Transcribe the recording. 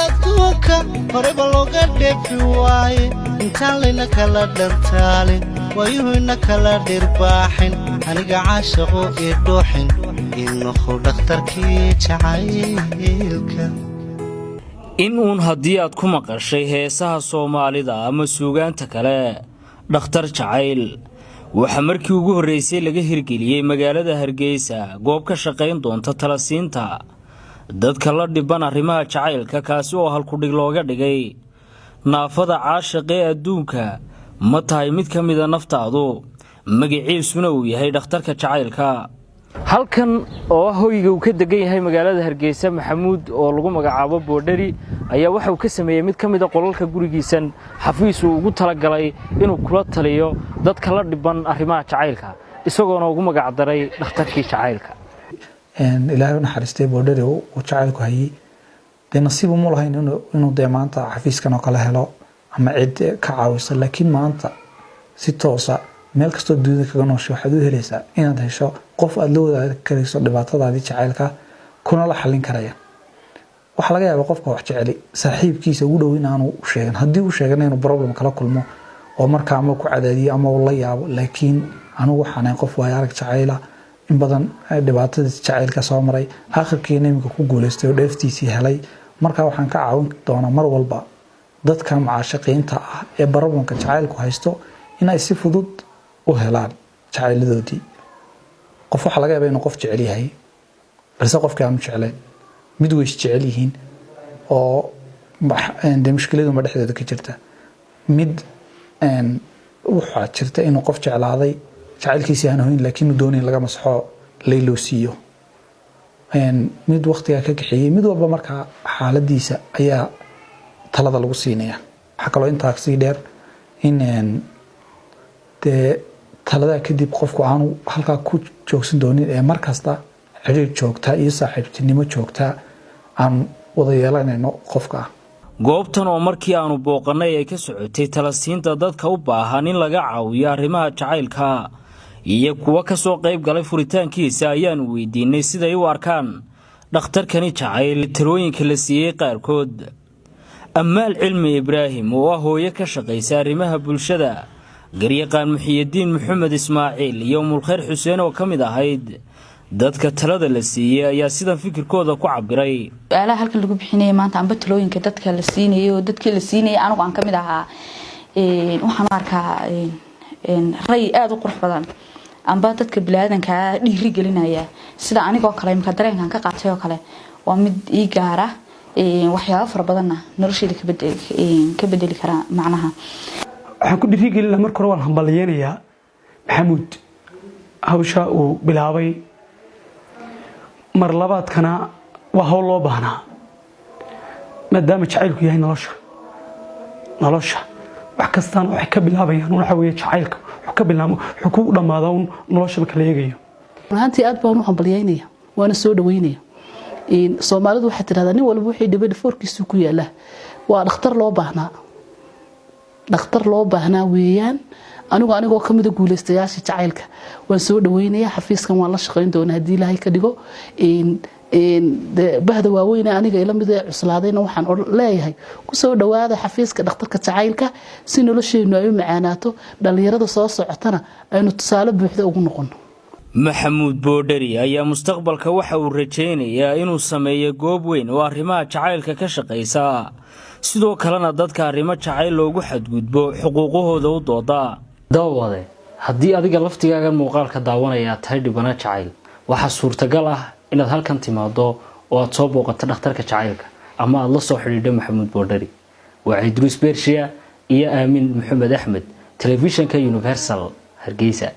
Adduunka horeba looga dheefi waaye, intaan layna kala dhantaalin, waayuhuyna kala dhirbaaxin, aniga caashaqo ii dhuuxin, inoqo dhakhtarkii jacaylka. In uun haddii aad ku maqashay heesaha Soomaalida ama suugaanta kale dhakhtar jacayl, waxaa markii ugu horraysay laga hirgeliyey magaalada Hargeysa goob ka shaqayn doonta talasiinta dadka la dhiban arrimaha jacaylka, kaasi oo halkudhig looga dhigay "Naafada caashiqee adduunka ma tahay mid ka mida naftaadu", magaciisuna uu yahay dhakhtarka jacaylka. Halkan oo ah hoyga uu ka degan yahay magaalada Hargeysa Maxamuud oo lagu magacaabo Boodheri ayaa waxa uu ka sameeyey mid ka mida qolalka gurigiisan xafiis uu ugu talagalay inuu kula taliyo dadka la dhiban arrimaha jacaylka, isagoona ugu magacdaray dhakhtarkii jacaylka. Ilaahay u naxariistay Boodheri uu jacaylku hayey, dee nasiib uma lahayn inuu dee maanta xafiiskan oo kale helo ama cid ka caawisa, laakiin maanta si toosa meel kastoo dunida kaga nooshay waxaad u helaysaa inaad hesho qof aada la wadaagi karayso dhibaatadaadii jacaylka, kuna la xalin karaya. Waxaa laga yaabaa qofka wax jeceli saaxiibkiisa ugu dhow in aanu sheegan, haddii uu sheegana inuu problem kala kulmo oo markaa ama ku cadaadiyo ama uu la yaabo. Laakiin anigu waxaan ahay qof waayo arag jacayla, in badan dhibaatadiis jacaylka soo maray, aakhirkiina iminka ku guuleystay oo dheeftiisii helay. Marka waxaan ka caawin doonaa mar walba dadka mucaashaqiinta ah ee problemka jacaylku haysto in ay si fudud u helaan jacayladoodii. Qof waxaa laga yaaba inuu qof jecel yahay, balse qofkii aanu jeclayn, mid way isjecel yihiin oo dee mushkiladunba dhexdooda ka jirta, mid waxaa jirta inuu qof jeclaaday, jacaylkiisii aan hoyn, laakiin uu doonayn laga masaxo, layloo siiyo, mid waktigaa ka kaxeeyey. Mid walba markaa xaaladiisa ayaa talada lagu siinaya. Waxaa kaloo intaa sii dheer in dee taladaa kadib qofku aanu halkaa ku joogsan doonin ee markasta xiriir joogtaa iyo saaxiibtinimo joogtaa aan wada yeelanayno qofka. Goobtan oo markii aanu booqannay ay ka socotay talasiinta dadka u baahan in laga caawiyo arrimaha jacaylka iyo kuwo ka soo qayb galay furitaankiisa ayaanu weydiinay siday u arkaan dhakhtarkani jacayl, talooyinka la siiyey qaarkood. Ammaal Cilmi Ibraahim oo ah hooyo ka shaqaysa arrimaha bulshada, garyaqaan Muxiyidiin Maxamed Ismaaciil iyo Umulkhayr Xuseen oo ka mid ahayd dadka talada la siiyey ayaa sidan fikirkooda ku cabiray. Su-aalaha halkan lagu bixinaya maanta amba talooyinka dadka la siinayay oo dadkii la siinayay anigu aan kamid ahaa, waxaan u arkaa ray aada u qurux badan amba dadka biniaadankaa dhiiri gelinaya. Sida anigoo kale imika dareenkan ka qaatay oo kale waa mid ii gaara, waxyaabo fara badanna noloshayda ka bedeli karaa macnaha. Waxaan ku dhiirigelin lahaa, marka hore waan hambaliyeynayaa Maxamuud hawsha uu bilaabay. Mar labaadkana waa hawl loo baahnaa, maadaama jacaylku yahay nolosha. Nolosha wax kastaan waxay ka bilaabayaan waxa weeye jacaylka. Wuxuu ka bilaabo, wuxuu ku dhammaadaa un nolosha marka la eegayo. Runaantii aad baan u hambalyeynaya, waana soo dhaweynaya. Soomaalidu waxay tidhahdaa, "Nin walba wixii dhibay dhafoorkiisu ku yaala." Waa dhakhtar loo baahnaa, dhakhtar loo baahnaa weeyaan. Anigoo kamida guuleystayaasha jacaylka waan soo dhaweynaya. Xafiiskan waan la shaqeyn doonaa haddii Ilaahay ka dhigo. Bahda waaweyne aniga ila mid ee cuslaadayna waxaan leeyahay, kusoo dhawaada xafiiska dhakhtarka jacaylka si nolosheenu ay u macaanaato, dhalinyarada soo socotana aynu tusaale buuxda ugu noqono. Maxamuud Boodheri ayaa mustaqbalka waxa uu rajaynayaa inuu sameeyo goob weyn oo arrimaha jacaylka ka shaqaysa, sidoo kalena dadka arrimo jacayl loogu xadgudbo xuquuqahooda u dooda. Daawade, haddii adiga laftigaagan muuqaalka daawanaya tahay dhibana jacayl, waxaa suurtagal ah inaad halkan timaado oo aad soo booqato dhakhtarka jacaylka ama aada la soo xidhiidho Maxamuud Boodheri. Waa Cidruus Bershiya iyo Aamin Maxamed Axmed, Telefishanka Universal, Hargeysa.